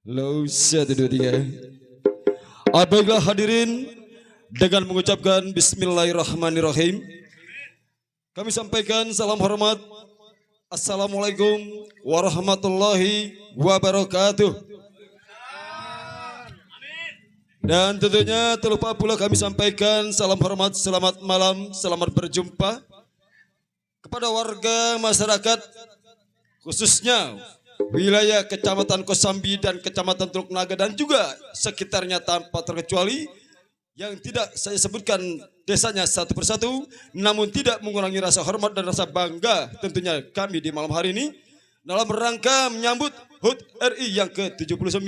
Low satu dua tiga. Baiklah hadirin, dengan mengucapkan Bismillahirrahmanirrahim, kami sampaikan salam hormat. Assalamualaikum warahmatullahi wabarakatuh. Dan tentunya terlupa pula kami sampaikan salam hormat, selamat malam, selamat berjumpa kepada warga masyarakat khususnya wilayah Kecamatan Kosambi dan Kecamatan Teluk Naga dan juga sekitarnya tanpa terkecuali yang tidak saya sebutkan desanya satu persatu, namun tidak mengurangi rasa hormat dan rasa bangga tentunya kami di malam hari ini dalam rangka menyambut HUT RI yang ke-79.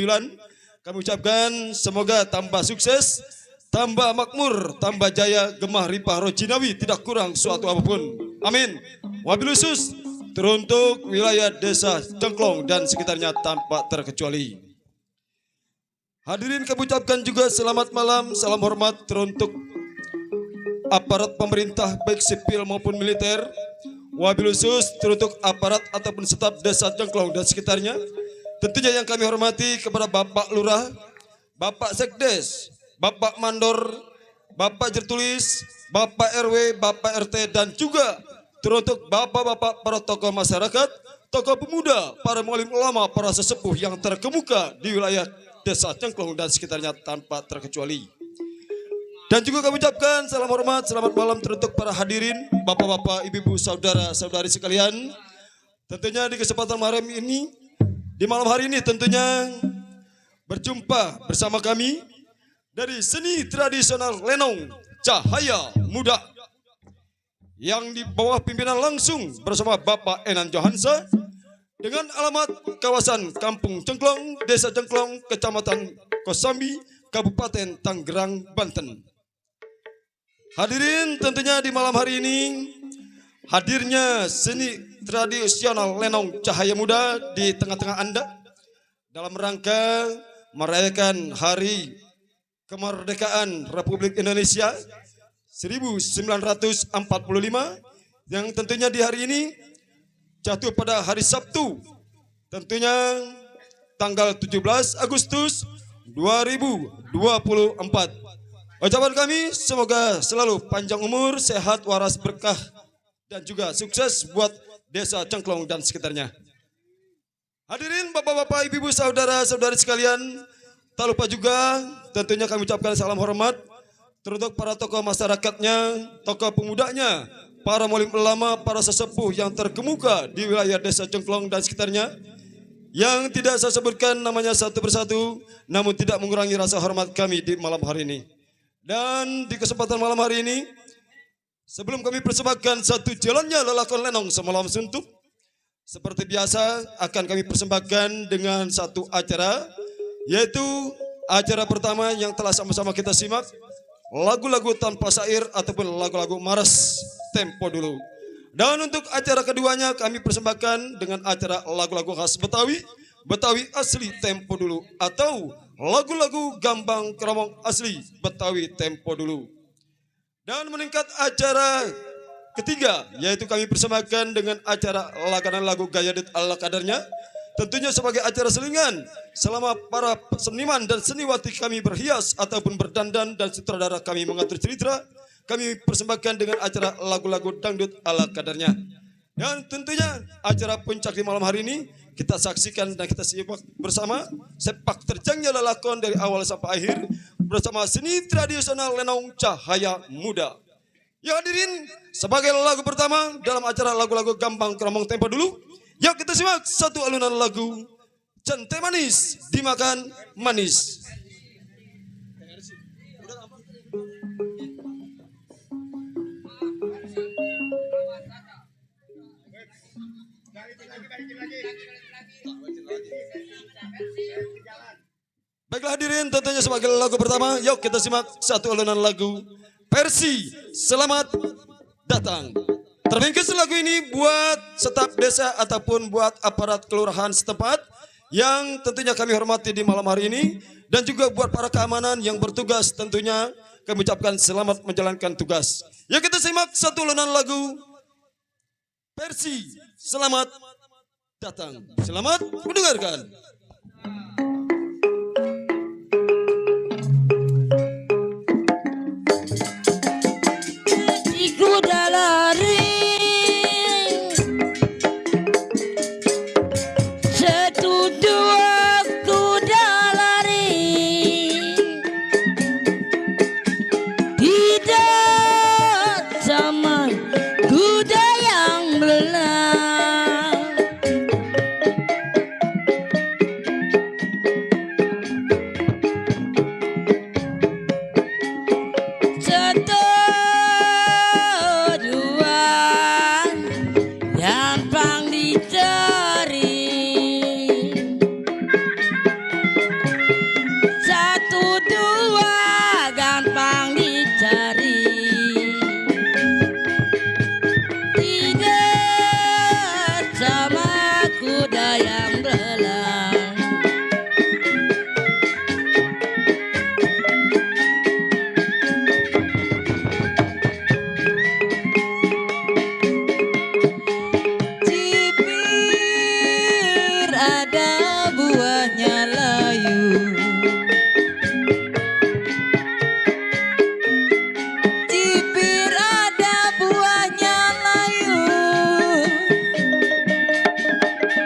Kami ucapkan semoga tambah sukses, tambah makmur, tambah jaya, gemah ripah rojinawi, tidak kurang suatu apapun. Amin. Wabil khusus teruntuk wilayah desa Cengklong dan sekitarnya tanpa terkecuali. Hadirin kami ucapkan juga selamat malam, salam hormat teruntuk aparat pemerintah baik sipil maupun militer. Wabil khusus teruntuk aparat ataupun staf desa Cengklong dan sekitarnya. Tentunya yang kami hormati kepada Bapak Lurah, Bapak Sekdes, Bapak Mandor, Bapak Jertulis, Bapak RW, Bapak RT dan juga teruntuk bapak-bapak para tokoh masyarakat, tokoh pemuda, para mualim ulama, para sesepuh yang terkemuka di wilayah desa Cengklong dan sekitarnya tanpa terkecuali. Dan juga kami ucapkan salam hormat, selamat malam teruntuk para hadirin, bapak-bapak, ibu-ibu, saudara-saudari sekalian. Tentunya di kesempatan malam ini, di malam hari ini tentunya berjumpa bersama kami dari seni tradisional Lenong Cahaya Muda yang di bawah pimpinan langsung bersama Bapak Enan Johansa dengan alamat kawasan Kampung Cengklong, Desa Cengklong, Kecamatan Kosambi, Kabupaten Tangerang, Banten. Hadirin, tentunya di malam hari ini hadirnya seni tradisional Lenong Cahaya Muda di tengah-tengah Anda dalam rangka merayakan Hari Kemerdekaan Republik Indonesia 1945 yang tentunya di hari ini jatuh pada hari Sabtu, tentunya tanggal 17 Agustus 2024. Ucapan kami semoga selalu panjang umur, sehat, waras, berkah dan juga sukses buat desa Cengklong dan sekitarnya. Hadirin bapak-bapak, ibu-ibu, saudara-saudari sekalian, tak lupa juga tentunya kami ucapkan salam hormat teruntuk para tokoh masyarakatnya, tokoh pemudanya, para mualim ulama, para sesepuh yang terkemuka di wilayah desa Cengklong dan sekitarnya, yang tidak saya sebutkan namanya satu persatu, namun tidak mengurangi rasa hormat kami di malam hari ini. Dan di kesempatan malam hari ini, sebelum kami persembahkan satu jalannya lelakon Lenong Semalam Suntuk, seperti biasa akan kami persembahkan dengan satu acara, yaitu acara pertama yang telah sama-sama kita simak, lagu-lagu tanpa syair ataupun lagu-lagu maras tempo dulu. Dan untuk acara keduanya kami persembahkan dengan acara lagu-lagu khas Betawi, Betawi asli tempo dulu, atau lagu-lagu gambang keromong asli Betawi tempo dulu. Dan meningkat acara ketiga, yaitu kami persembahkan dengan acara lakanan lagu Gayadit ala kadarnya, tentunya sebagai acara selingan selama para seniman dan seniwati kami berhias ataupun berdandan dan sutradara kami mengatur cerita, kami persembahkan dengan acara lagu-lagu dangdut ala kadarnya. Dan tentunya acara puncak di malam hari ini kita saksikan dan kita simak bersama sepak terjangnya lelakon dari awal sampai akhir bersama seni tradisional Lenong Cahaya Muda. Ya hadirin, sebagai lagu pertama dalam acara lagu-lagu gambang keromong tempo dulu, yuk kita simak satu alunan lagu Cente Manis Dimakan Manis. Baiklah hadirin, tentunya sebagai lagu pertama, yuk kita simak satu alunan lagu versi Selamat Datang. Terbinkes lagu ini buat staf desa ataupun buat aparat kelurahan setempat yang tentunya kami hormati di malam hari ini, dan juga buat para keamanan yang bertugas tentunya kami ucapkan selamat menjalankan tugas. Yuk kita simak satu alunan lagu versi Selamat datang. Selamat mendengarkan. Di kuda lari satu dua kuda lari tidak sama kuda yang belang. Satu dua gampang dicari. Satu dua gampang dicari. Tidak sama kuda yang belang. Cipir ada buahnya layu. Cipir ada buahnya layu.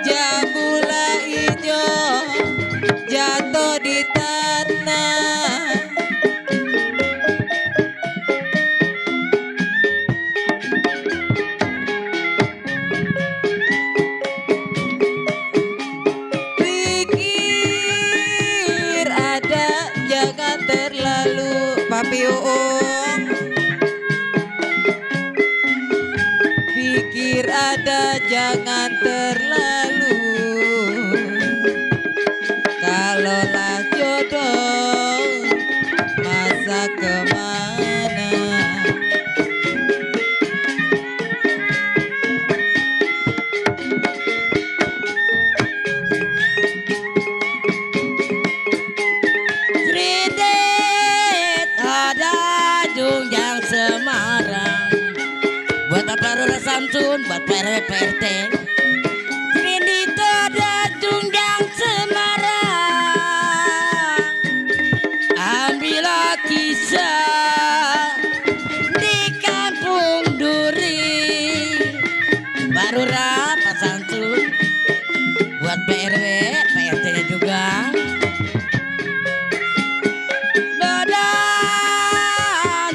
Jambula hijau jatuh di tanah. Pikir ada jangan terlalu Papi Uung. Pikir ada jangan terlalu. Kalaulah jodoh masa kemana. Kredit ada Jungjang Semarang. Buat apa Rura Samsun, buat PRT. Kredit ada Jungjang Semarang. Ambillah kisah di kampung Duri. Barura Pak Samsun, buat PRW, PRT-nya juga. Badan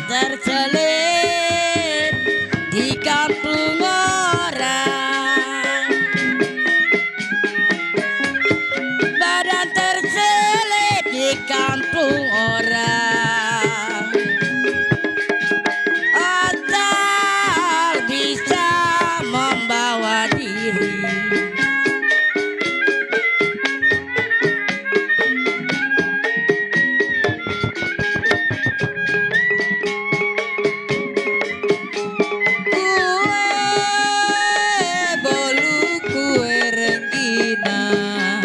terselip di kampung orang. Badan terselip di kampung orang. Asal bisa membawa diri. Kue bolu kue rengginang.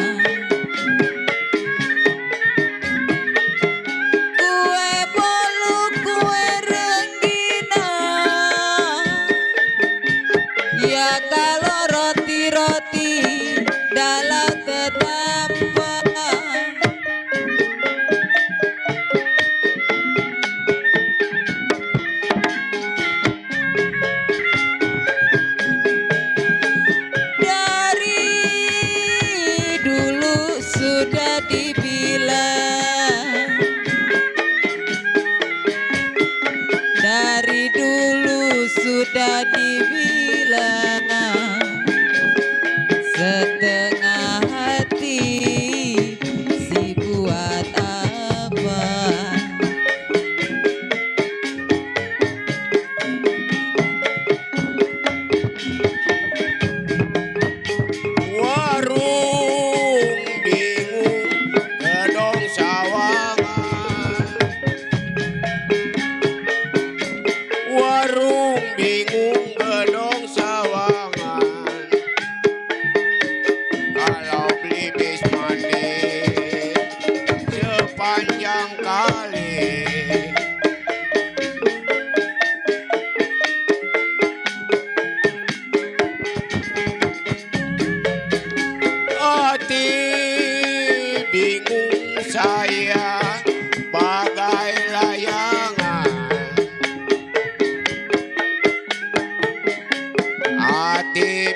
Kue bolu kue rengginang. Ya kalau roti-roti dalam ketapang. Dari dulu sudah dibilang. Dari dulu sudah dibilang. Setengah hati si buat apa. Warung bingung gedong sawangan. Warung bingung gedong sawangan.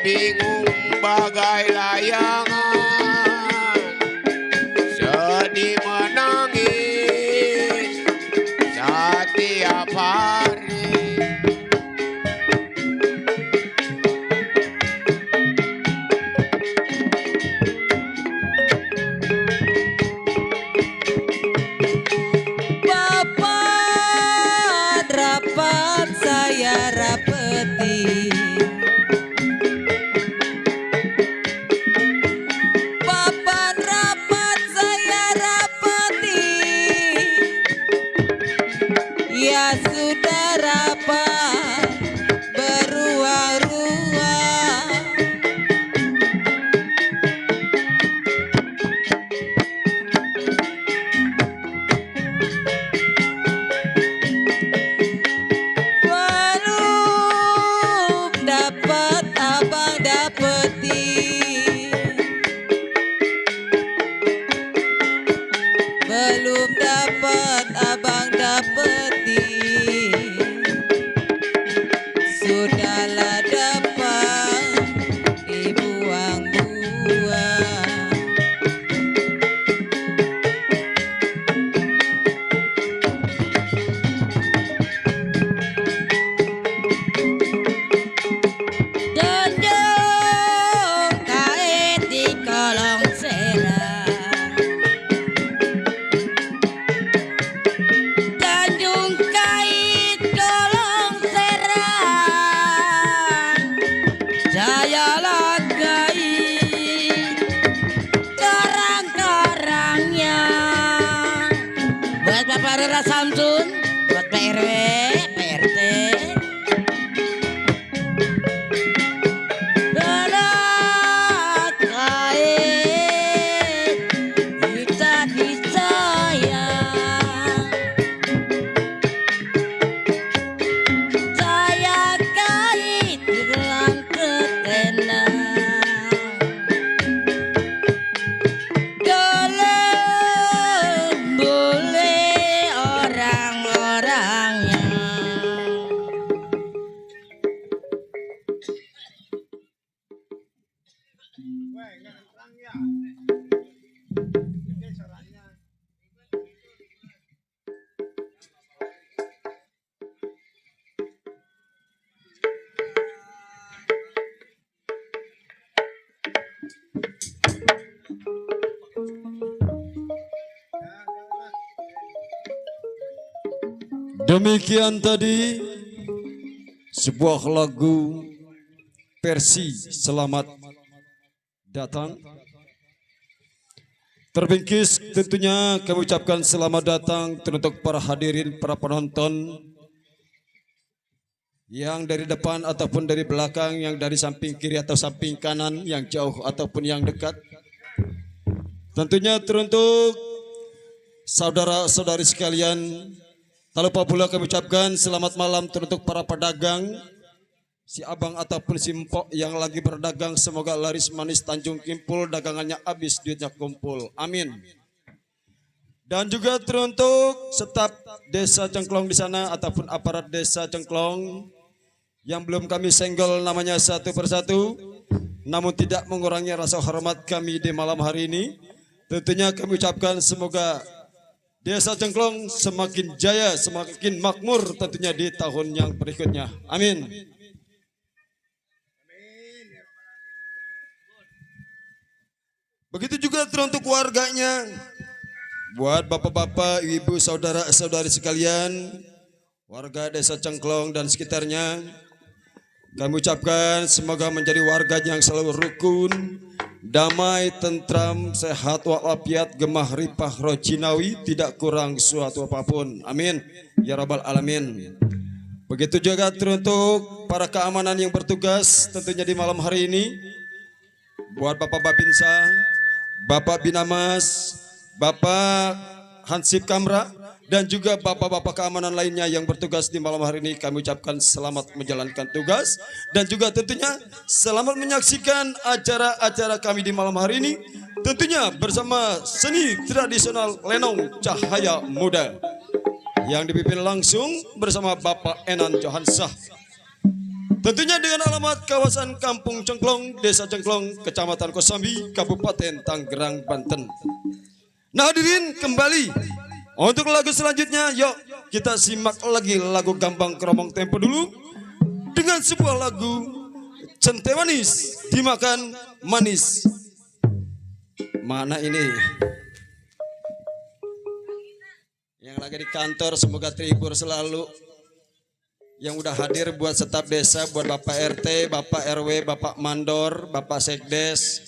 bingung bagai layangan, sedih menangis setiap hari. Bapak rapat saya rapeti, papan rapat saya rapeti, ya sudah rapat beruang-ruang. Belum dapat abang dapeti, belum dapat abang dapeti, sudahlah dapat dibuang-buang. Dendong kait di kolong serang, Tanjung kait kolong serang, saya lagai karang-karangnya. Buat Bapak Rera Samsun, buat Pak RW, Pak RT. Berat kait kita disayang, saya kait di dalam ketenang. Kalau boleh orang-orangnya, Demikian tadi sebuah lagu versi Selamat Datang. Terbingkis tentunya kami ucapkan selamat datang untuk para hadirin, para penonton yang dari depan ataupun dari belakang, yang dari samping kiri atau samping kanan, yang jauh ataupun yang dekat. Tentunya teruntuk saudara-saudari sekalian, tak lupa pula kami ucapkan selamat malam teruntuk para pedagang, si abang ataupun si empok yang lagi berdagang, semoga laris manis Tanjung Kimpul, dagangannya habis duitnya kumpul, amin. Dan juga teruntuk staf Desa Cengklong di sana ataupun aparat Desa Cengklong yang belum kami senggol namanya satu persatu, namun tidak mengurangi rasa hormat kami di malam hari ini. Tentunya kami ucapkan semoga Desa Cengklong semakin jaya, semakin makmur tentunya di tahun yang berikutnya. Amin. Begitu juga teruntuk warganya, buat bapak-bapak, ibu, saudara-saudari sekalian, warga Desa Cengklong dan sekitarnya, kami ucapkan semoga menjadi warga yang selalu rukun, damai, tentram, sehat walafiat, gemah ripah rojinawi, tidak kurang suatu apapun. Amin ya rabbal alamin. Begitu juga teruntuk para keamanan yang bertugas tentunya di malam hari ini, buat Bapak Babinsa, Bapak Binamas, Bapak Hansip Kamra, dan juga bapak-bapak keamanan lainnya yang bertugas di malam hari ini, kami ucapkan selamat menjalankan tugas dan juga tentunya selamat menyaksikan acara-acara kami di malam hari ini, tentunya bersama seni tradisional Lenong Cahaya Muda yang dipimpin langsung bersama Bapak Enan Johansah. Tentunya dengan alamat kawasan Kampung Cengklong, Desa Cengklong, Kecamatan Kosambi, Kabupaten Tangerang, Banten. Nah hadirin kembali untuk lagu selanjutnya, yuk kita simak lagi lagu Gambang Kromong Tempo dulu dengan sebuah lagu Centai Manis Dimakan Manis. Mana ini? Yang lagi di kantor semoga terhibur selalu. Yang udah hadir buat staf desa, buat Bapak RT, Bapak RW, Bapak Mandor, Bapak Sekdes.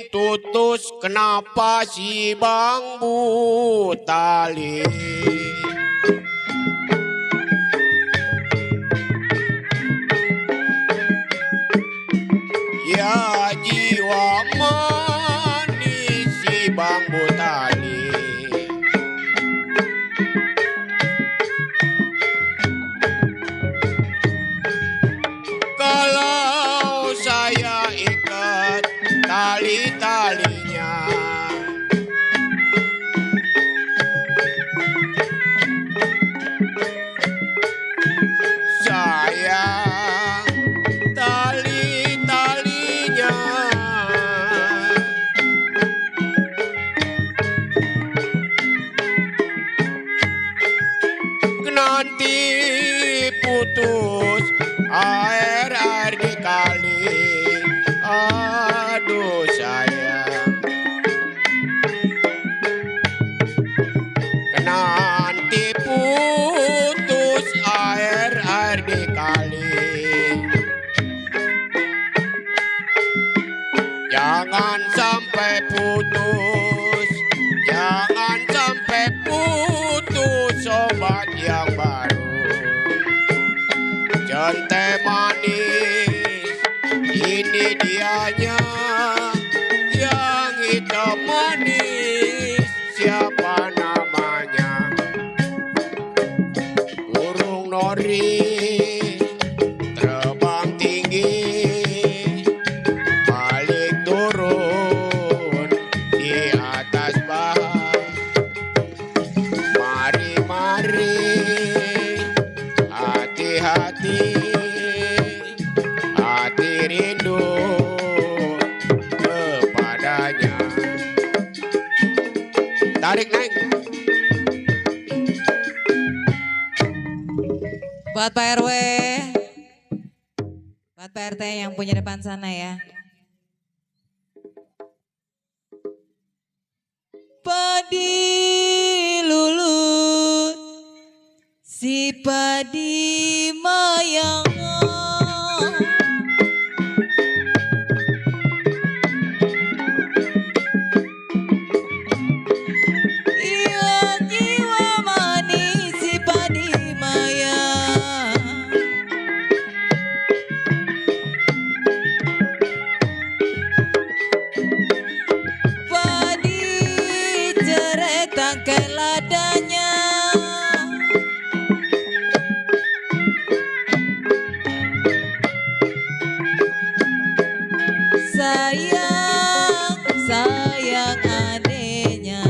Tutus kenapa si bambu tali? Ya jiwa manis si bambu tali. Kalau saya ikat tali-talinya, sayang tali-talinya, nanti putus air di kali. Aduh sayang, nanti putus air di kali. Jangan sampai putus, jangan sampai putus sobat yang baru. Centai manis ini dianya yang hitam manis, siapa namanya? Burung nori terbang tinggi, balik turun di atas bahan. dianya. Tarik naik. Buat Pak RW, buat Pak RT yang punya depan sana ya. Padi lulut, si padi mayang. Iya jiwa manis si padi mayang. Padi ceretang ladanya. Sayang, sayang adenya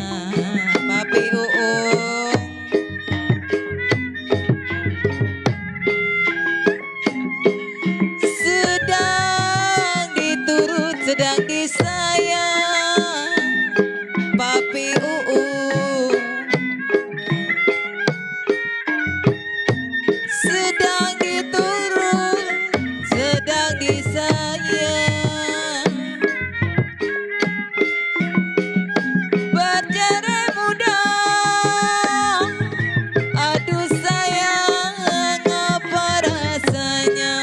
Papi Uung. Sedang diturut, sedang disayang Papi Uung. Sedang diturut, sedang disayang. Berjari muda, aduh sayang apa rasanya.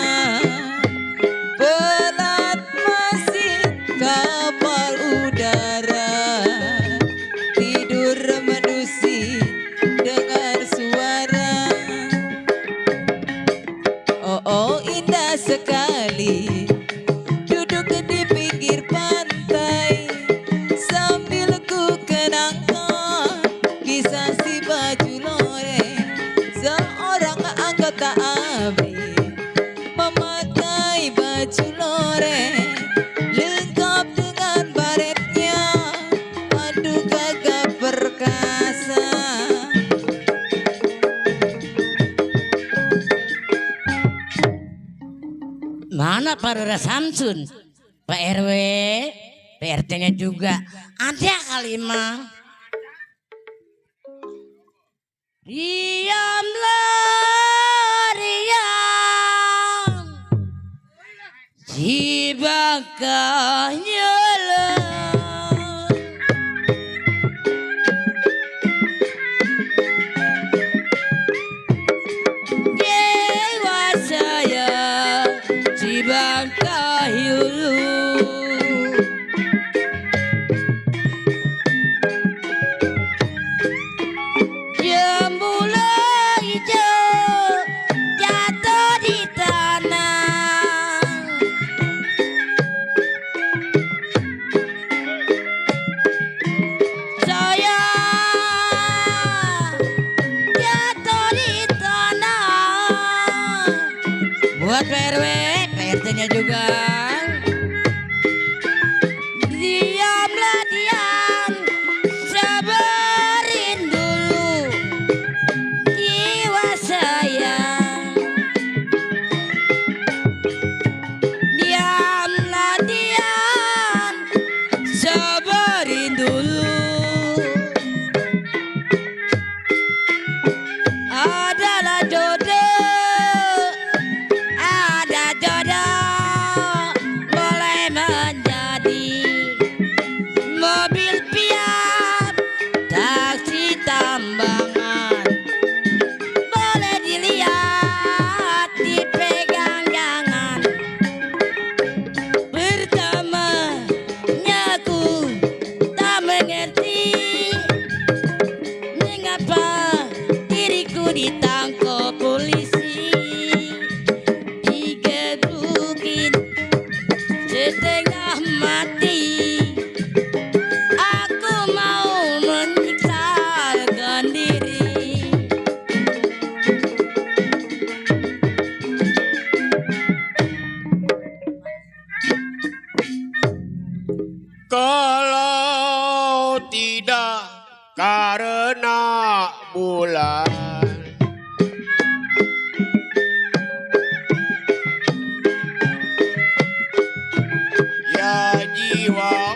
Pelat mesin kapal udara, tidur mendusi dengar suara. Oh, oh indah sekali duduk di pinggir pantai sambil ku kenangkan kisah si baju loreng. Seorang anggota ABRI memakai baju loreng lengkap dengan baretnya, aduh gagah perkasa. Mana Pak Rora Samsun? Pak RW, PRT-nya juga. Ada kali mah. Diamlah, diam. Si bakahnya lah. Dewa saya si bangka yulu. Jembula hijau jatuh di tanah. Saya jatuh di tanah. Buat PRW, PRT-nya juga. Diamlah diam, sabarin dulu jiwa sayang. Diamlah diam, sabarin dulu. Adalah jodoh, ada jodoh boleh menjadi mobil piap, taksi tambangan, boleh dilihat, dipegang jangan. Pertamanya aku tak mengerti mengapa diriku ditangkap polisi, digebukin setengah mati. Aku mau menyiksakan diri. Kalau tidak karena bulan, ya jiwa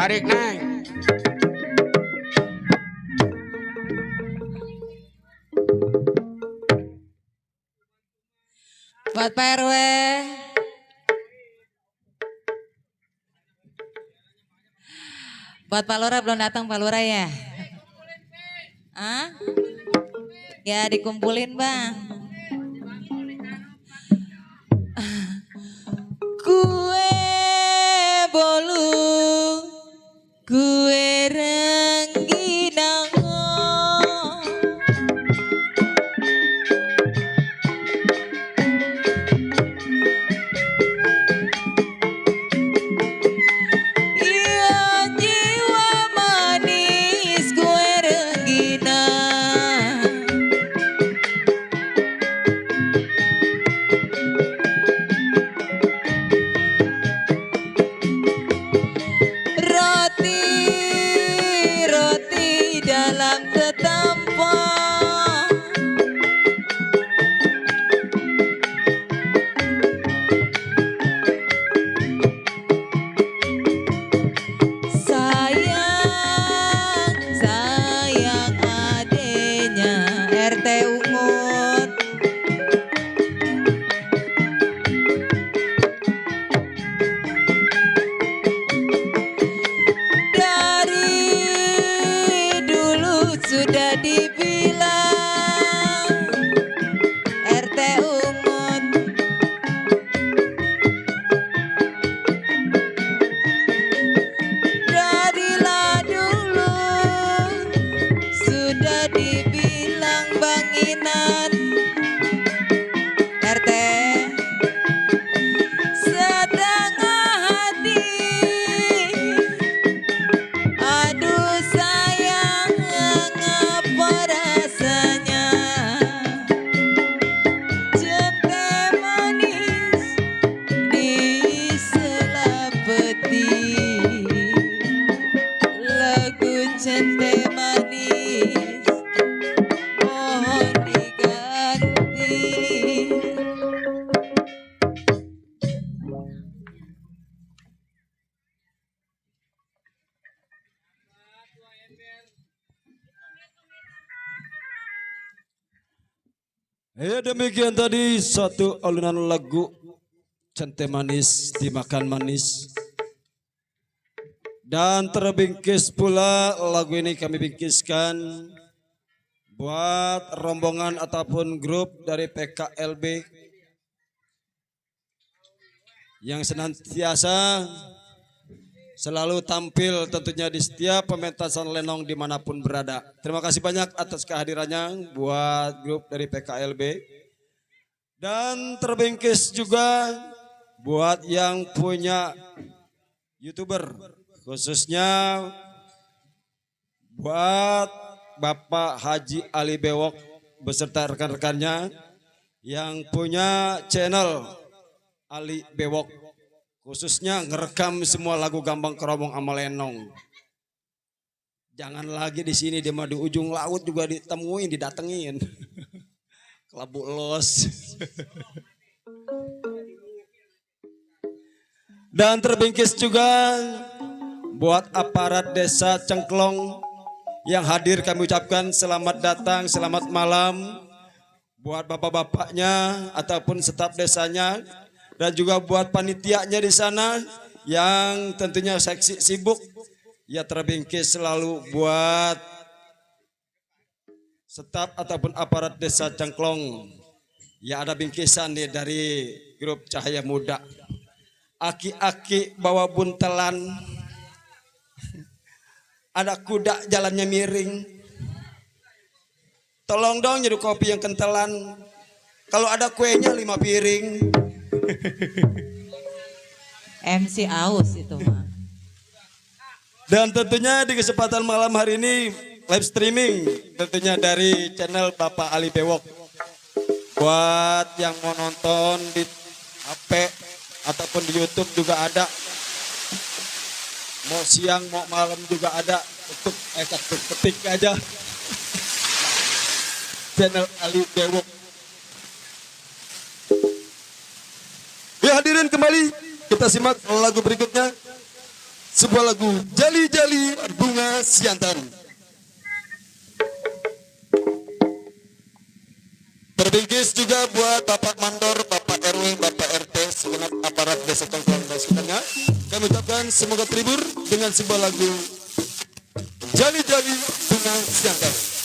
Tarik Neng. Buat Pak RW. Buat Pak Lura belum datang Pak Lura ya? Hah? Ya dikumpulin Bang. Kue bolu, kue rengginang. Iya jiwa manis kue rengginang. Roti, roti dalam tetampak. Sayang, sayang adenya RT Umut. Dari dulu sudah dibilang RT Umut. Darilah dulu sudah dibilang Bang Inan RT setengah hati. Aduh sayang apa rasanya cinta manis di selapeti. Lagu cinta manis mohon diganti. Ya demikian tadi satu alunan lagu Cinta Manis Dimakan Manis. Dan terbingkis pula lagu ini kami bingkiskan buat rombongan ataupun grup dari PKLB yang senantiasa selalu tampil tentunya di setiap pementasan lenong dimanapun berada. Terima kasih banyak atas kehadirannya buat grup dari PKLB. Dan terbingkis juga buat yang punya YouTuber, khususnya buat Bapak Haji Ali Bewok beserta rekan-rekannya yang punya channel Ali Bewok, khususnya ngerekam semua lagu Gambang Kromong sama lenong. Jangan lagi di sini, dia mah di ujung laut juga ditemuin, didatengin. Kelabu los. Dan terbingkis juga buat aparat desa Cengklong yang hadir kami ucapkan selamat datang, selamat malam. Buat bapak-bapaknya ataupun staf desanya dan juga buat panitianya di sana yang tentunya seksi sibuk. Ya terbingkis selalu buat staf ataupun aparat desa Cengklong. Ya ada bingkisan nih dari grup Cahaya Muda. Aki-aki bawa buntelan, ada kuda jalannya miring. Tolong dong nyeduh kopi yang kentelan. Kalau ada kuenya 5 piring. MC Aus itu mah. Dan tentunya di kesempatan malam hari ini live streaming tentunya dari channel Bapak Ali Bewok. Buat yang mau nonton di HP ataupun di YouTube juga ada. Mau siang mau malam juga ada. Untuk ketik aja. Channel Ali Bewok. Ya hadirin kembali kita simak lagu berikutnya. sebuah lagu Jali Jali Bunga Siantan. Terbingkis juga buat Bapak Mandor, Bapak RW, Bapak RT, segenap aparat desa Tongkol dan sekitarnya. Kami ucapkan semoga terhibur dengan sebuah lagu Jali Jali Bunga Siantan.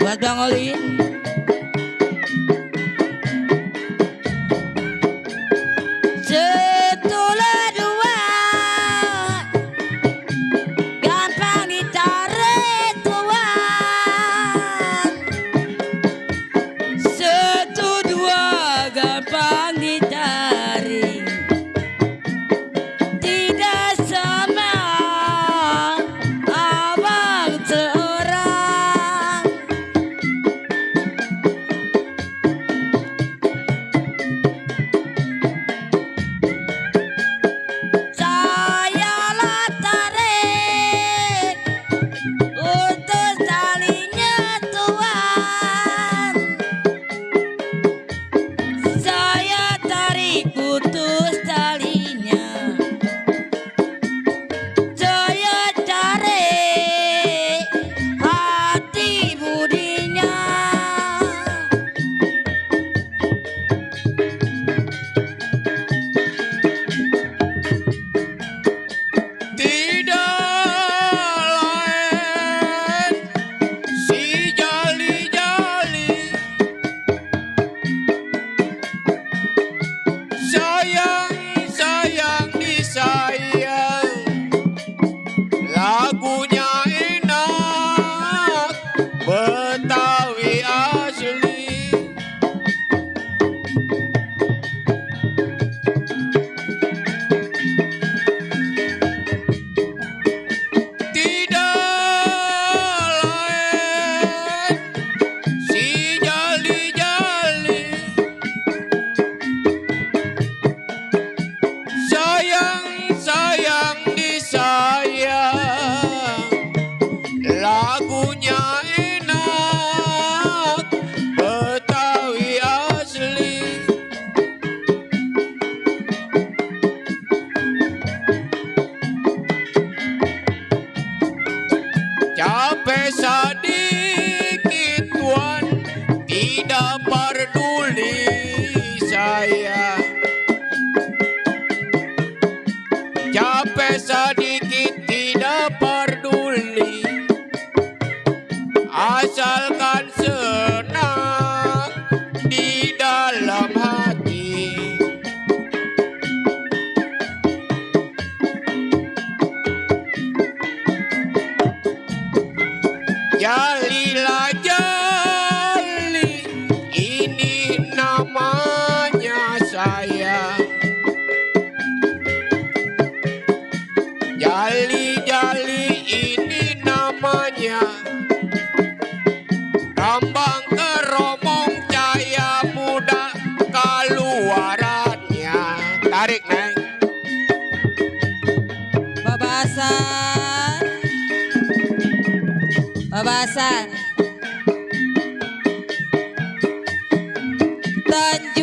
Buat Bang Olin. Setulah dua, gampang ditarik tuan. Setu dua, gampang ditarik. Tidak sama abang seorang. Lagunya enak, Betawi asli. Tidak lain si jali-jali. Sayang disayang, lagunya enak, Betawi asli. Capek sedikit tuan, tidak peduli saya. Capek sedikit tidak peduli, asalkan senang di dalam hati. Jalilah jali, ini namanya saya. Jali-jali ini namanya, Rambang keromong cahaya muda keluarannya. Tarik neng. Babasan. Babasan. Tanjung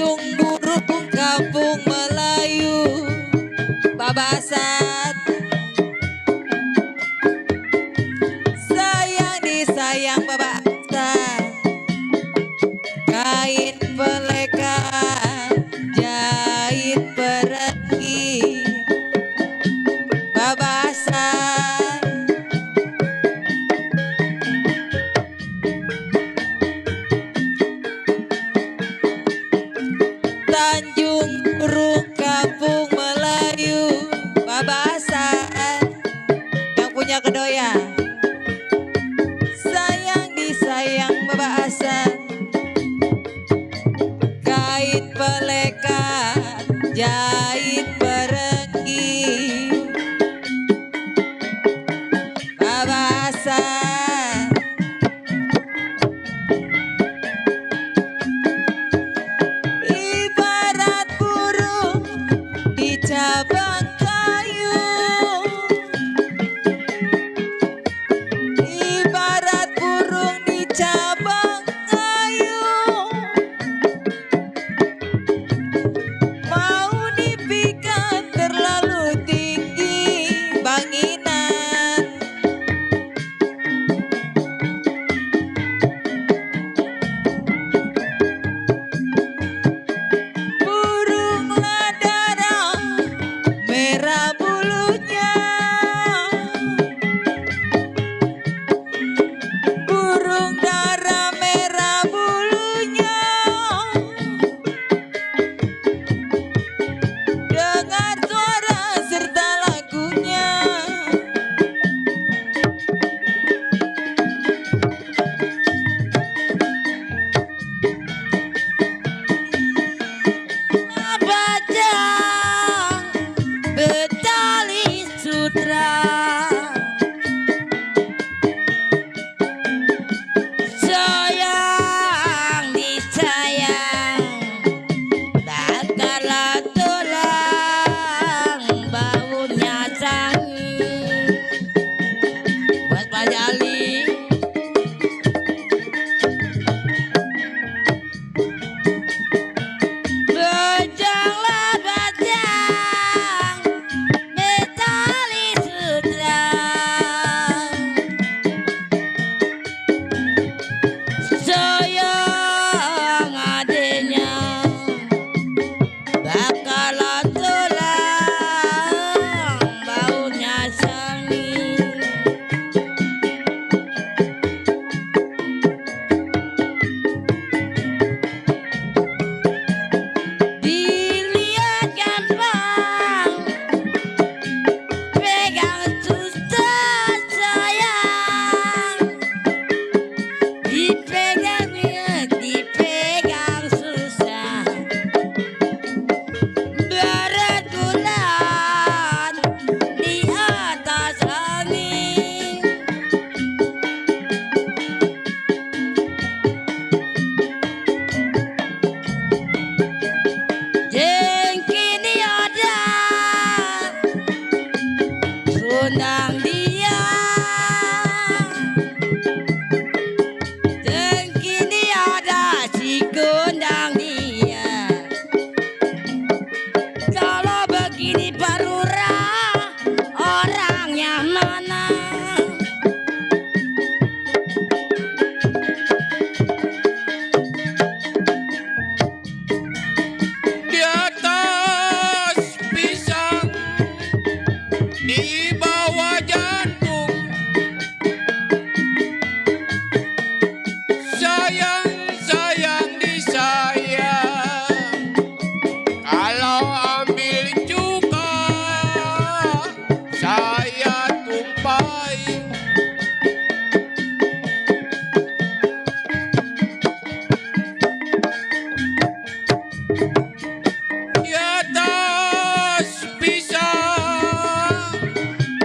Tanjung Burung Kampung Melayu Babasan yang punya kedoya. Sayang disayang Babasan, kain pelekat jahit perenggi Babasan. Ibarat burung di cabang kayu, ibarat burung di cabang kayu, mau dipikat terlalu tinggi banginan. Burunglah darah merah bulunya, burung darah merah bulunya. Dengar suara serta lagunya. Bajang betali sutra, sayang disayang, tak kalah tulang baunya sangi. Buat Pak Jali. Bajanglah bajang betali sutra, sayang adanya bakalan tulang baunya sangi. Dilihat gampang, pegang susah sayang, dipegang susah, beretulan di atas angin. Jengkini ada sundang dia, jengkini ada si gondang dia. Kalau begini Pak Lurah, orangnya mana? Di atas pisang, di bawah jantung, sayang-sayang disayang, kalau ambil juga saya tumpahin. Di atas pisang,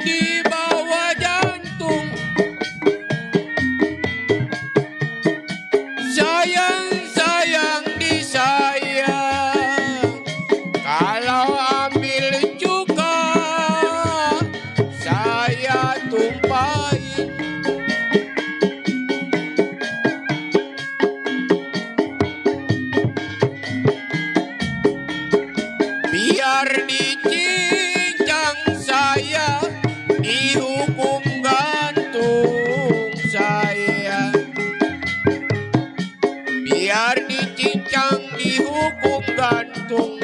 di bawah jantung, sayang-sayang disayang, kalau ambil juga saya tumpahin. Biar dicincang saya, dihukum gantung saya. Biar dicincang dihukum gantung,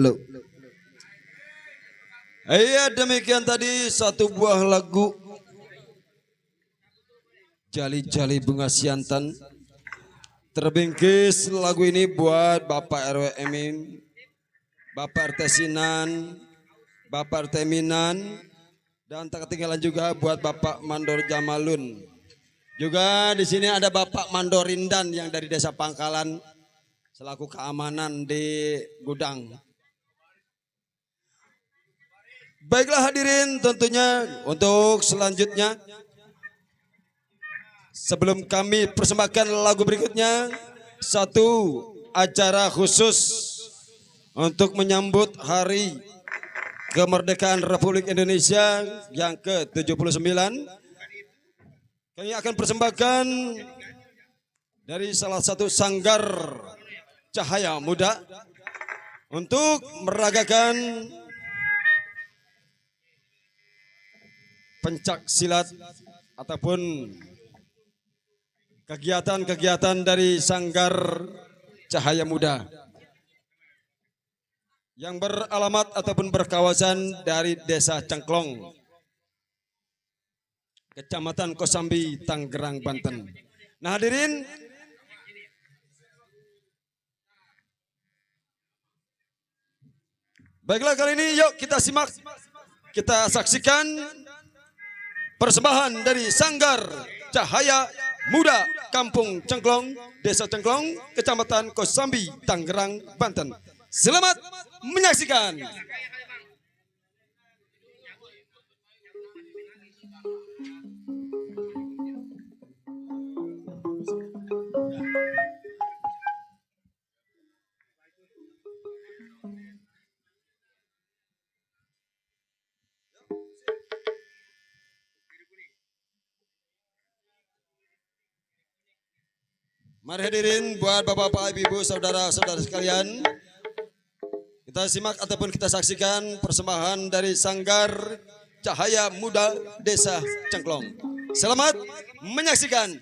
Lo. Iya, demikian tadi satu buah lagu Jali-Jali Bunga Siantan. Terbingkis lagu ini buat Bapak RW Emin, Bapak RT Sinan, Bapak RT Minan, dan tak ketinggalan juga buat Bapak Mandor Jamalun. Juga di sini ada Bapak Mandorindan yang dari Desa Pangkalan selaku keamanan di gudang. Baiklah hadirin, tentunya untuk selanjutnya sebelum kami persembahkan lagu berikutnya, satu acara khusus untuk menyambut Hari Kemerdekaan Republik Indonesia yang ke-79. Kami akan persembahkan dari salah satu sanggar Cahaya Muda untuk meragakan pencak silat ataupun kegiatan-kegiatan dari Sanggar Cahaya Muda yang beralamat ataupun berkawasan dari Desa Cengklong, Kecamatan Kosambi, Tangerang, Banten. Nah hadirin, baiklah kali ini yuk kita simak, kita saksikan persembahan dari Sanggar Cahaya Muda Kampung Cengklong, Desa Cengklong, Kecamatan Kosambi, Tangerang, Banten. Selamat menyaksikan. Mari hadirin buat bapak-bapak, ibu-ibu, saudara-saudara sekalian, kita simak ataupun kita saksikan persembahan dari Sanggar Cahaya Muda Desa Cengklong. Selamat menyaksikan.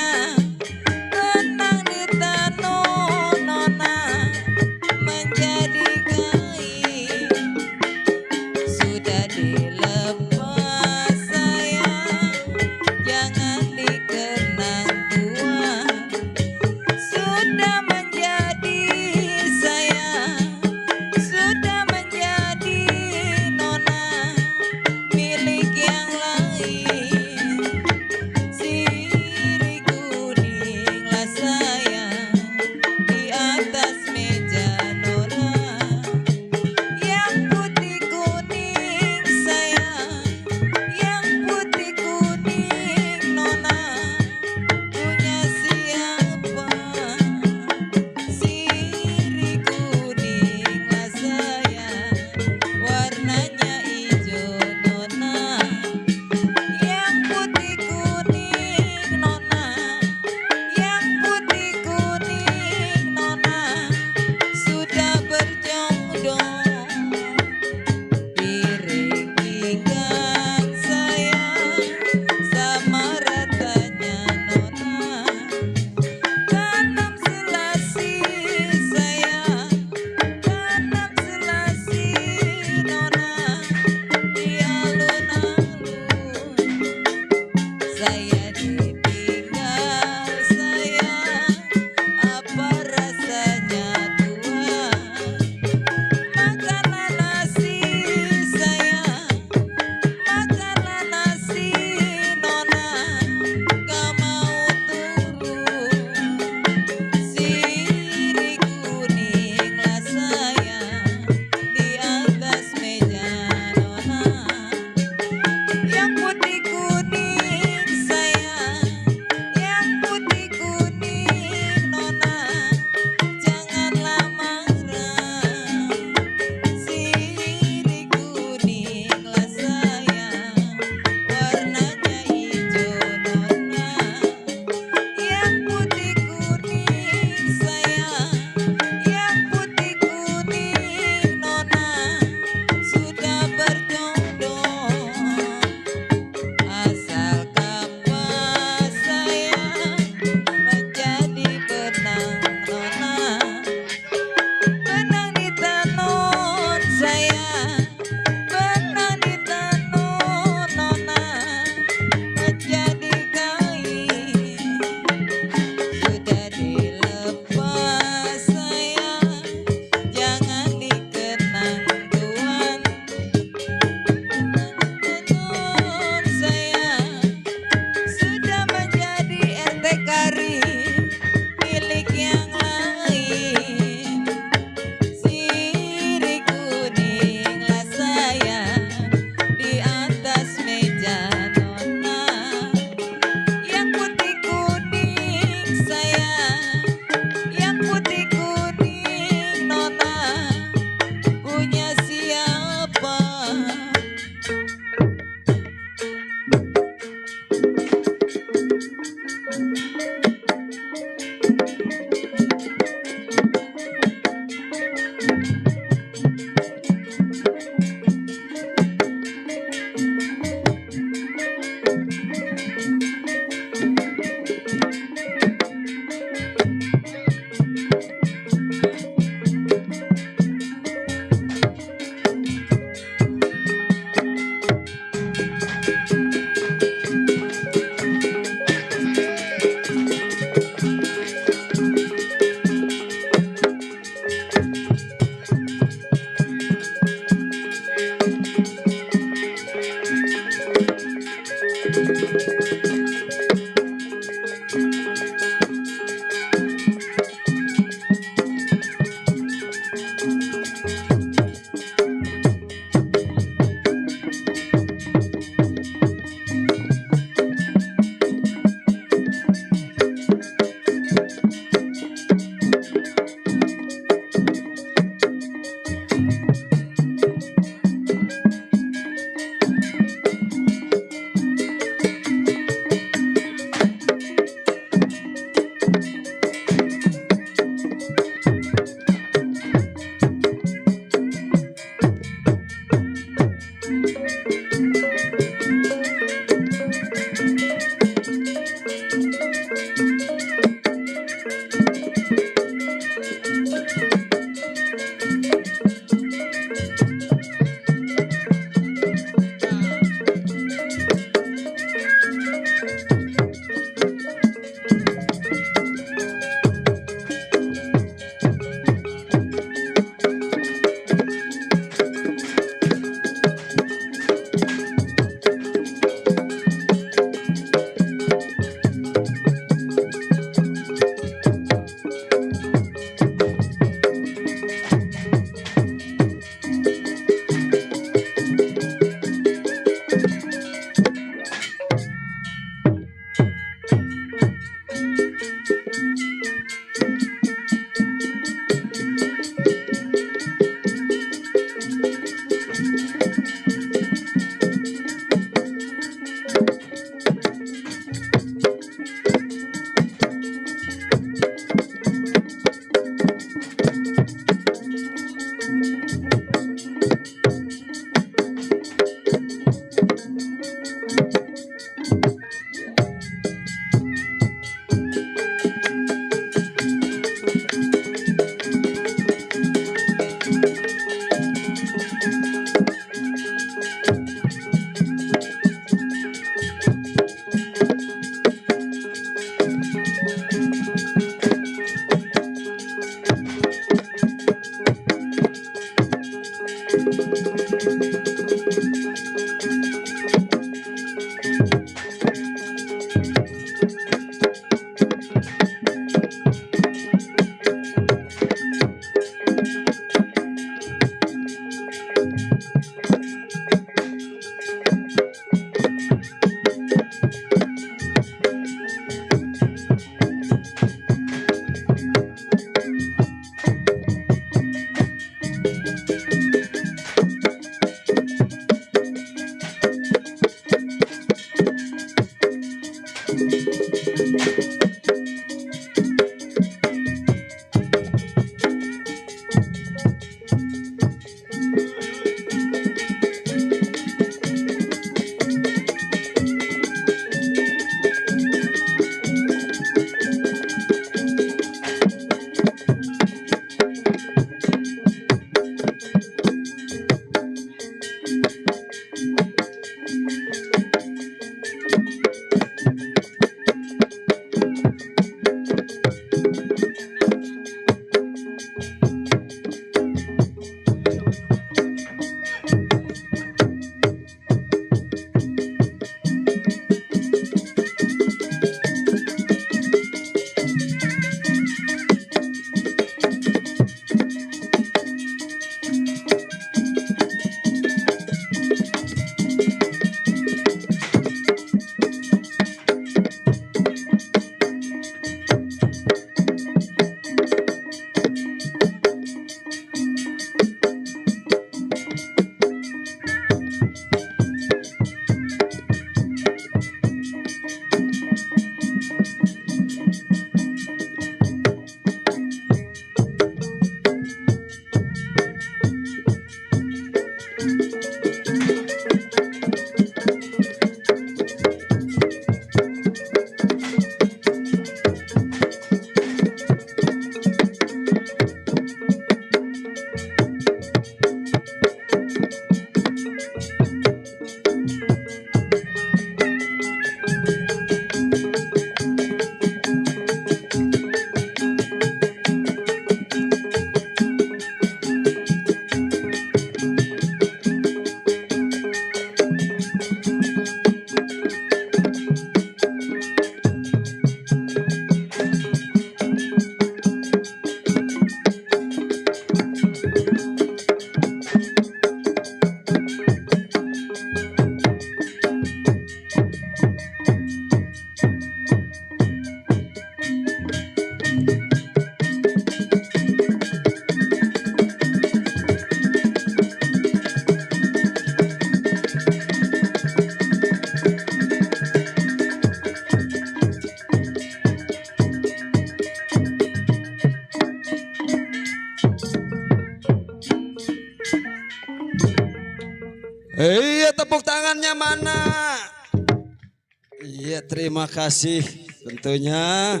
Iya, terima kasih tentunya.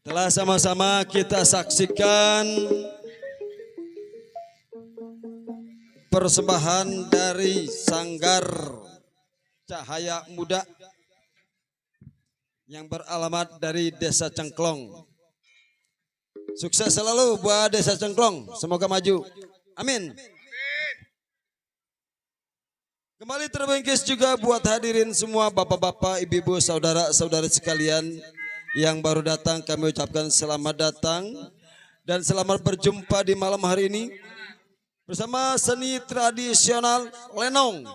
Telah sama-sama kita saksikan persembahan dari Sanggar Cahaya Muda yang beralamat dari Desa Cengklong. Sukses selalu buat Desa Cengklong, semoga maju. Amin. Kembali terbengkis juga buat hadirin semua bapak-bapak, ibu-ibu, saudara-saudara sekalian yang baru datang, kami ucapkan selamat datang dan selamat berjumpa di malam hari ini bersama seni tradisional Lenong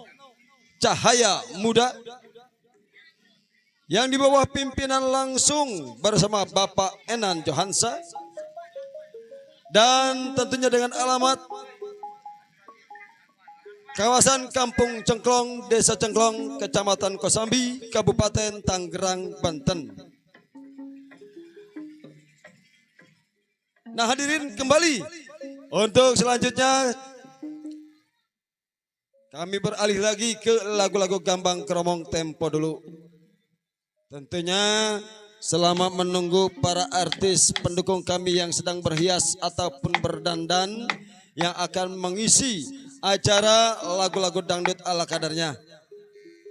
Cahaya Muda yang di bawah pimpinan langsung bersama Bapak Enan Johansa dan tentunya dengan alamat kawasan Kampung Cengklong, Desa Cengklong, Kecamatan Kosambi, Kabupaten Tangerang, Banten. Nah hadirin kembali untuk selanjutnya kami beralih lagi ke lagu-lagu Gambang Kromong tempo dulu. Tentunya selama menunggu para artis pendukung kami yang sedang berhias ataupun berdandan yang akan mengisi acara lagu-lagu dangdut ala kadarnya.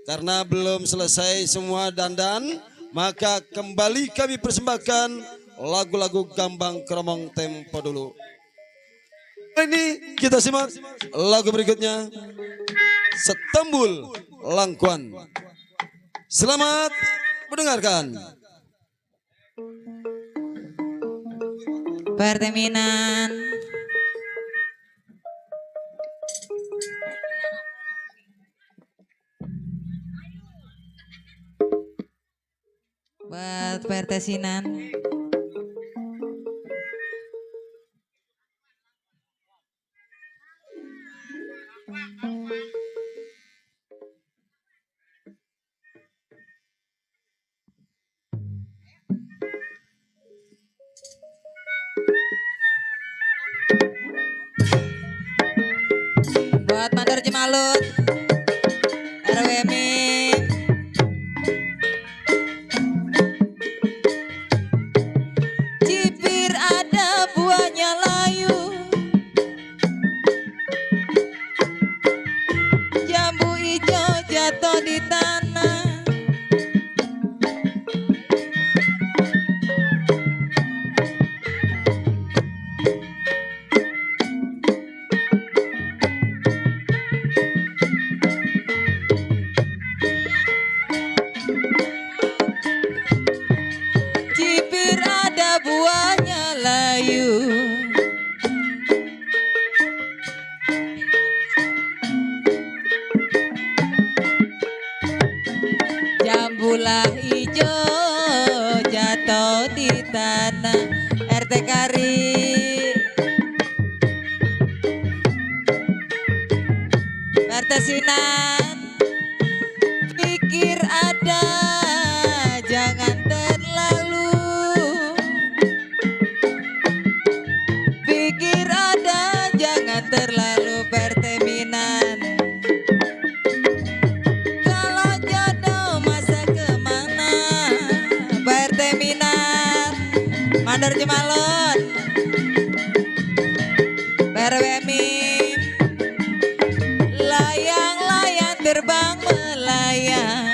Karena belum selesai semua dandan, maka kembali kami persembahkan lagu-lagu Gambang Kromong tempo dulu. Ini kita simak lagu berikutnya, Setembul Langkuan. Selamat mendengarkan. Perteminan. Buat Pertesinan. Buat Mandor Jemalut, RWMI. Cipir ada buahnya layu, jambu hijau jatuh di tanah. Cipir ada buahnya layu, jambulah hijau jatuh di tanah. RT Kari. Pertesinan. Pikir ada jangan terlalu, pikir ada jangan terlalu. Perteminan. Kalau jodoh masa kemana? Perteminan. Mandor Jemalot, RWMI. Layang-layang terbang melayang,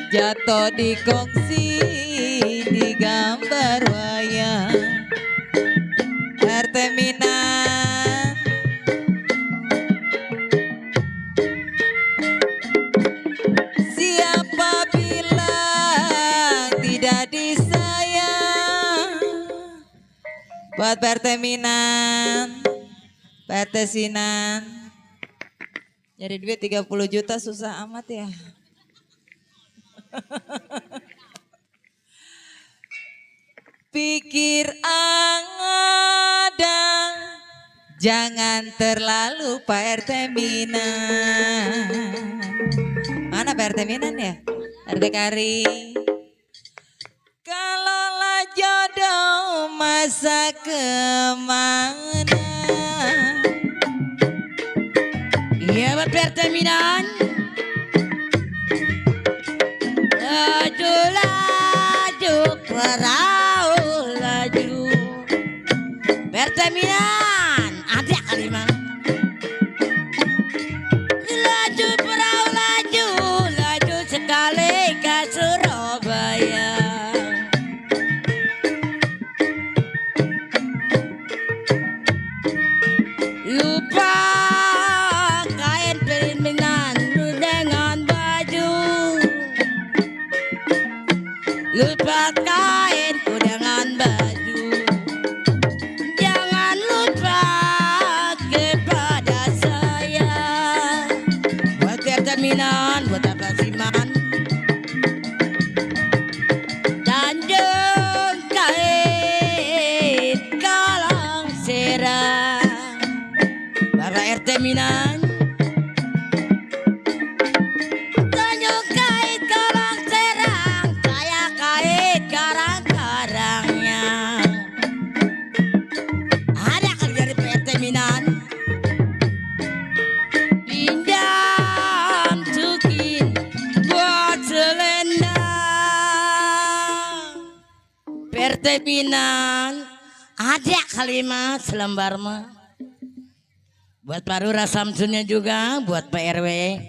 jatuh di kongsi di gambar wayang. Perteminan. Siapa bilang tidak disayang? Buat Perteminan, Pertesinan. Nyari duit 30 juta susah amat ya. Pikir angadang, jangan terlalu Perteminan. Mana Perteminan ya? RT Kari. Kalaulah jodoh puasa kemana? Iya buat perteminan. Laju laju perahu laju. Perteminan ada kalimat. Laju perahu laju, laju sekali ke Surabaya. Lupa kain perminan dengan baju. Lupa kainku dengan baju. Jangan lupa kepada saya. Buat perteminan, buat apa siman? Tanjung kain Kalang Serang. Bapak RT Minan. Tanjung kait Kalang Serang, saya kait karang-karangnya. Ada kali dari PRT Minan. Pinjam sukin buat selendang. PRT Minan. Ada kalimat selembar mah. Buat Pak Lurah Samsunnya juga, buat Pak RW.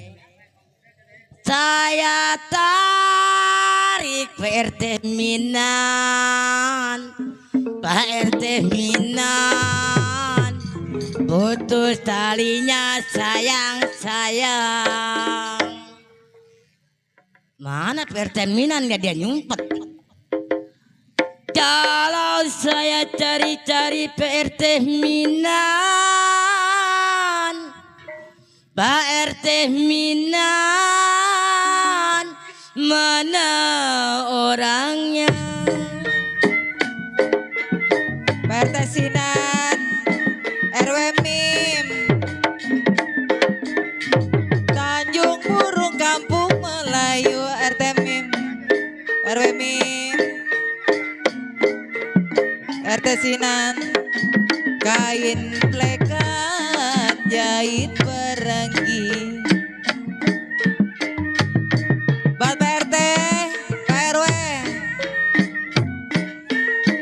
Saya tarik PRT Minan, Pak RT Minan. Putus talinya sayang. Mana PRT Minan ya dia nyumpet. Kalau saya cari-cari PRT Minan, Pak RT Minan, mana orangnya? Pak RT Sinan, RW Mim, Tanjung Burung Kampung Melayu, RT Mim, RW Mim, RT Sinan, kain plekat jahit perenggi. Buat Pak RT, Pak RW,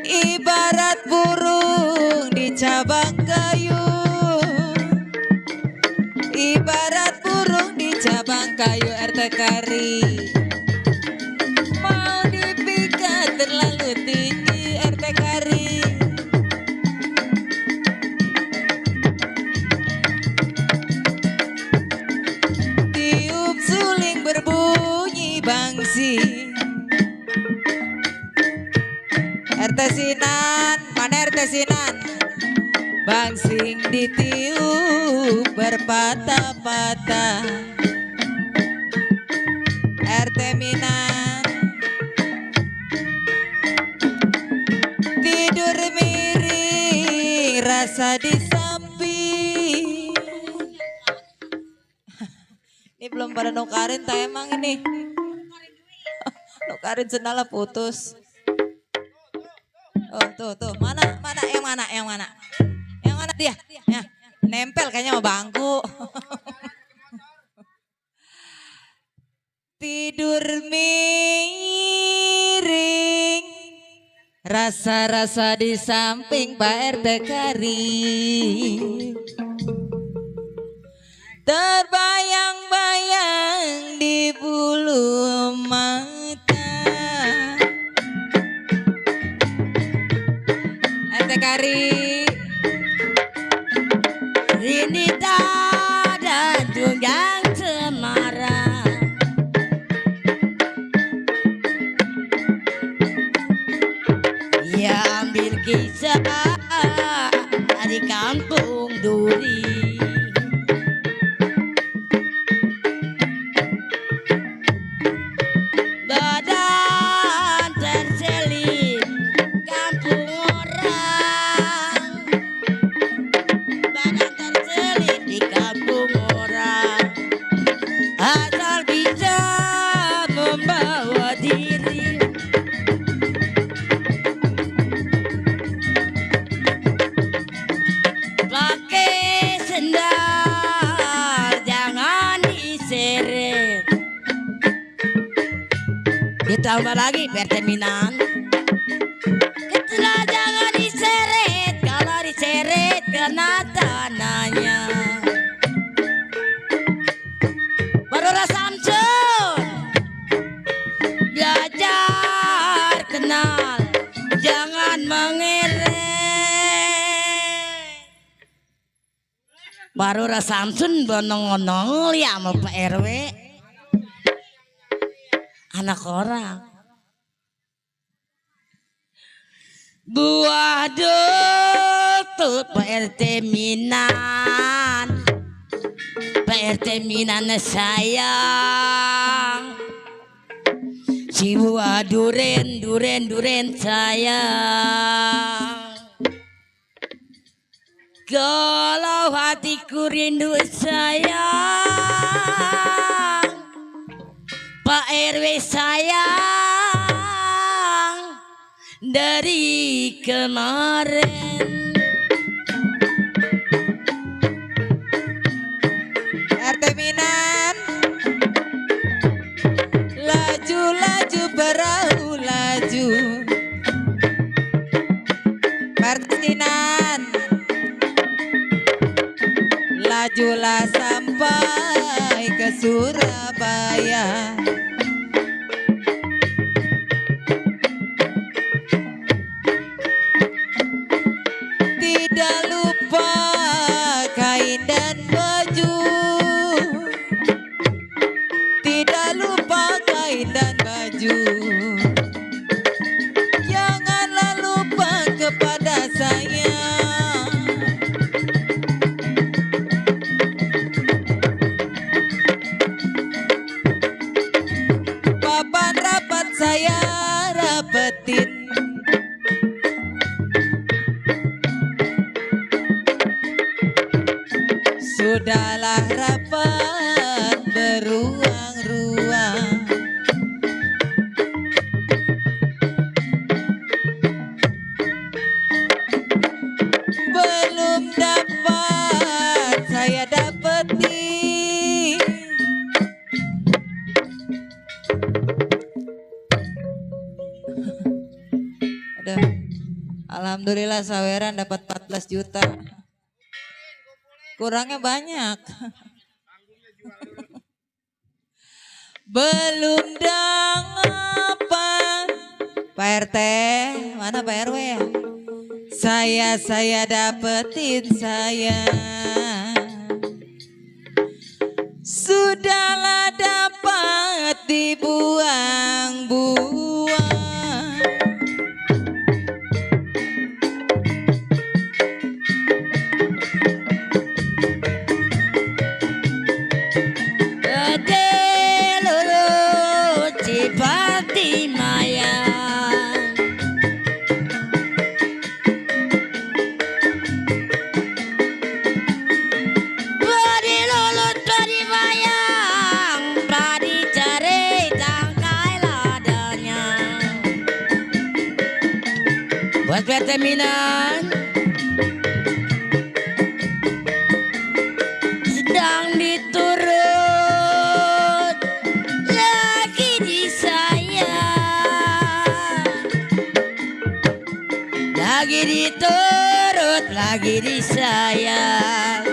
ibarat burung di cabang kayu. Ibarat burung di cabang kayu, RT Kari. Mau dipikat terlalu tinggi, RT Kari. Tiup suling berbunyi bangsi. RT Sinan, mana RT Sinan? Bangsing ditiup berpatah-patah. RT Minan, tidur miring rasa di samping. Ini belum pada nukarin tak emang ini. Nukarin senala putus. Oh tuh mana yang mana dia ya, nempel kayaknya sama bangku. Tidur miring rasa-rasa di samping Pak RT Kari. Terbayang-bayang di bulu mata. RT Kari. Rinita dan tunggang Semarang. Ia ambil kisah di kampung Duri. Badan terselip kampung orang. Badan terselip di kampung orang. Asal bisa membawa diri. Ditambah lagi Pak RT Minan. Kecil jangan diseret, kalau diseret kena tanahnya. Baru Samsun belajar kenal, jangan mengerek. Baru Samsun bonong-bonong ya sama Pak RW. Anak orang. Buah tutut Pak RT Minan. Pak RT Minan sayang. Si buah duren sayang. Kalau hatiku rindu sayang, Pak RW sayang dari kemarin. RT Minan, laju-laju perahu laju. RT Minan, lajulah sampai ke Surabaya. Tidak lupa kain dan baju, tidak lupa kain dan baju. Janganlah lupa kepada saya. Papan rapat saya rapetin. Sudahlah rapat beruang-ruang. Belum dapat saya dapetin. Aduh, alhamdulillah saweran dapat 14 juta. Kurangnya banyak. Belum dang apa. Pak RT, mana Pak RW ya? Saya dapetin saya. Sudahlah dapat dibuang-buang. Buat PT Minan sedang diturut lagi disayang, lagi diturut lagi disayang.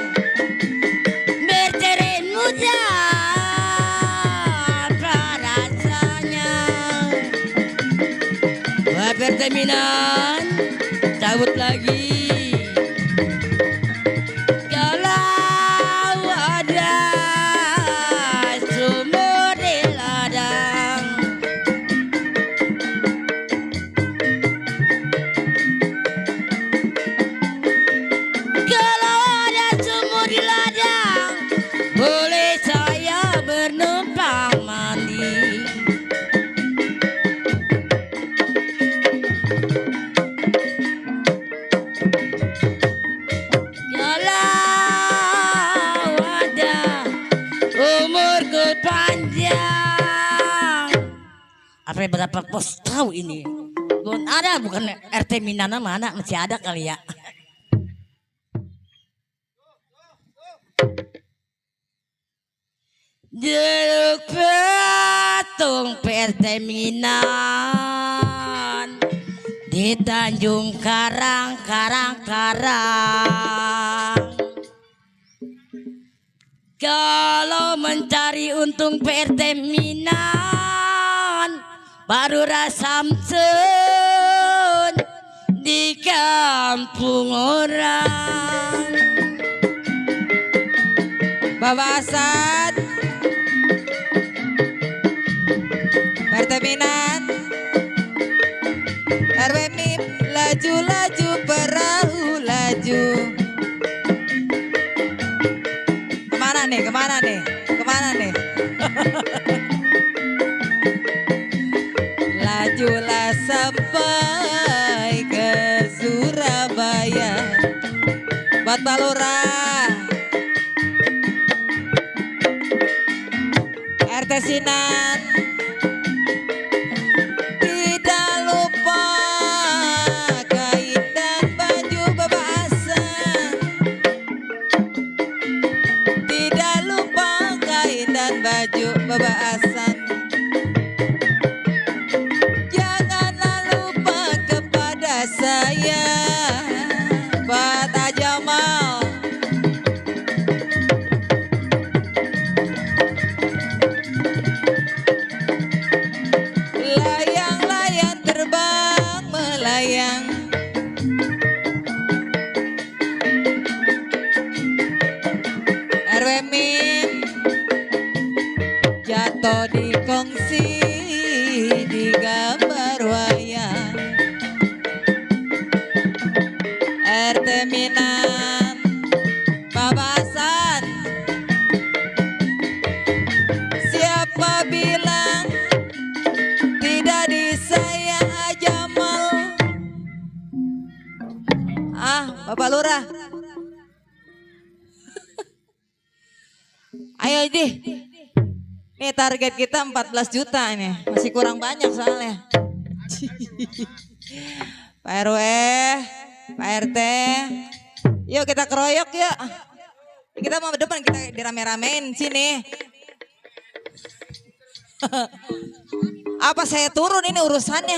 Bercerai muda apa rasanya? Buat PT Minan cabut lagi. Kalau ada sumur di ladang, kalau ada sumur di ladang, boleh saya bernumpang mandi. Apa berapa pos tahu ini? Belum ada, bukan RT Minana mana masih ada kali ya. Jeruk pet Tung PRT Minan di Tanjung Karang. Kalau mencari untung PRT Minan baru Samsun di kampung orang. Bapak Asad, Perteminan, RW MIP, laju-laju perahu laju. Kemana nih? Lajulah sampai ke Surabaya. Buat Pak Lurah, RT Sinan, tidak lupa kain dan baju Bapak Hasan. Tidak lupa kain dan baju Bapak Hasan. Janganlah lupa kepada saya, Pak Tajamal. Layang-layang terbang melayang. RW MIM jatuh di kongsi di gambar wayang. RT Minan, Bapak Hasan, siapa bilang tidak disayang Jamal? Bapak Lurah, ayo deh. Nih target kita 14 juta ini, masih kurang banyak soalnya. Pak RW, Pak RT, yuk kita keroyok yuk. Kita mau depan, kita dirame-ramein sini. Apa saya turun ini urusannya?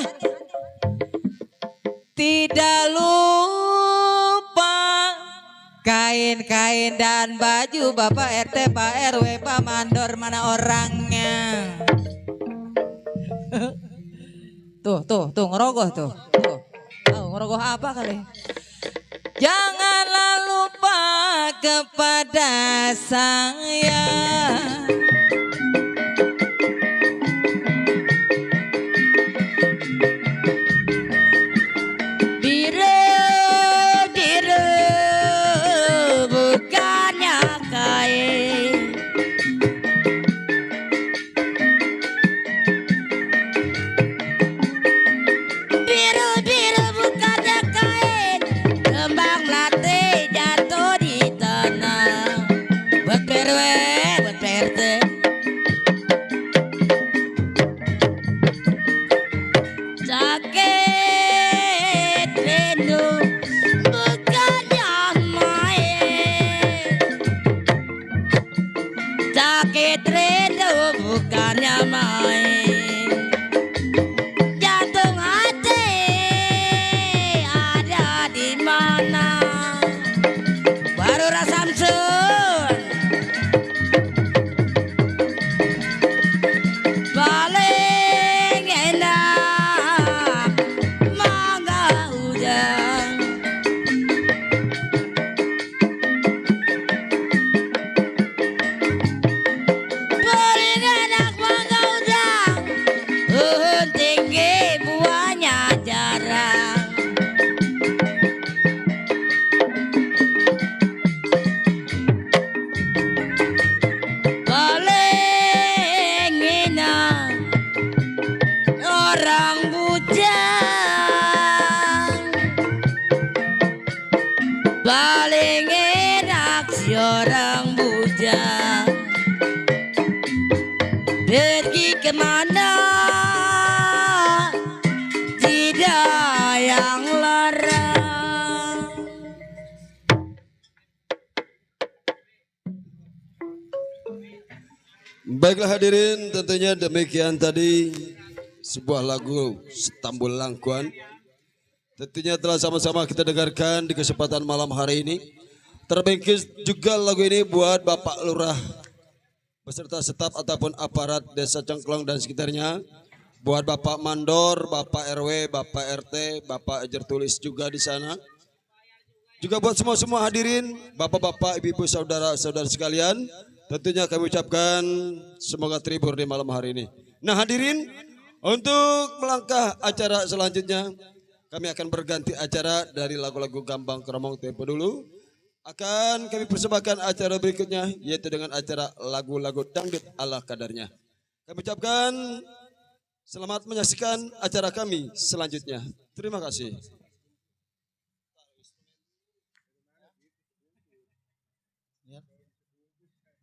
Tidak lupa kain-kain dan baju Bapak RT, Pak RW, Pak Mandor, mana orangnya? Tuh, ngerogoh tuh. Ngerogoh apa kali? Janganlah lupa kepada saya. Biru bukannya kain. Biru bukannya kain. Kembang melati jatuh di tanah. Buat PRW, buat PRT. Sakit rindu bukannya main. Sakit rindu bukannya main. Jantung hati ada di mana? Baru Samsun paling enak mangga udang. Paling enak mangga udang. Tinggi buahnya jarang. Paling enak orang bujang. Paling enak si orang bujang. Pergi kemana tidak yang larang. Baiklah hadirin, tentunya demikian tadi sebuah lagu Stambul Langkuan. Tentunya telah sama-sama kita dengarkan di kesempatan malam hari ini. Terbengkis juga lagu ini buat Bapak Lurah beserta staf ataupun aparat Desa Cengklong dan sekitarnya. Buat Bapak Mandor, Bapak RW, Bapak RT, Bapak Ejer Tulis juga di sana. Juga buat semua hadirin, bapak-bapak, ibu-ibu, saudara-saudara sekalian, tentunya kami ucapkan semoga terhibur di malam hari ini. Nah hadirin, untuk melangkah acara selanjutnya, kami akan berganti acara dari lagu-lagu Gambang Kromong tempo dulu. Akan kami persembahkan acara berikutnya, yaitu dengan acara lagu-lagu dangdut ala kadarnya. Kami ucapkan selamat menyaksikan acara kami selanjutnya. Terima kasih.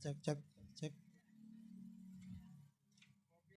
Cek cek.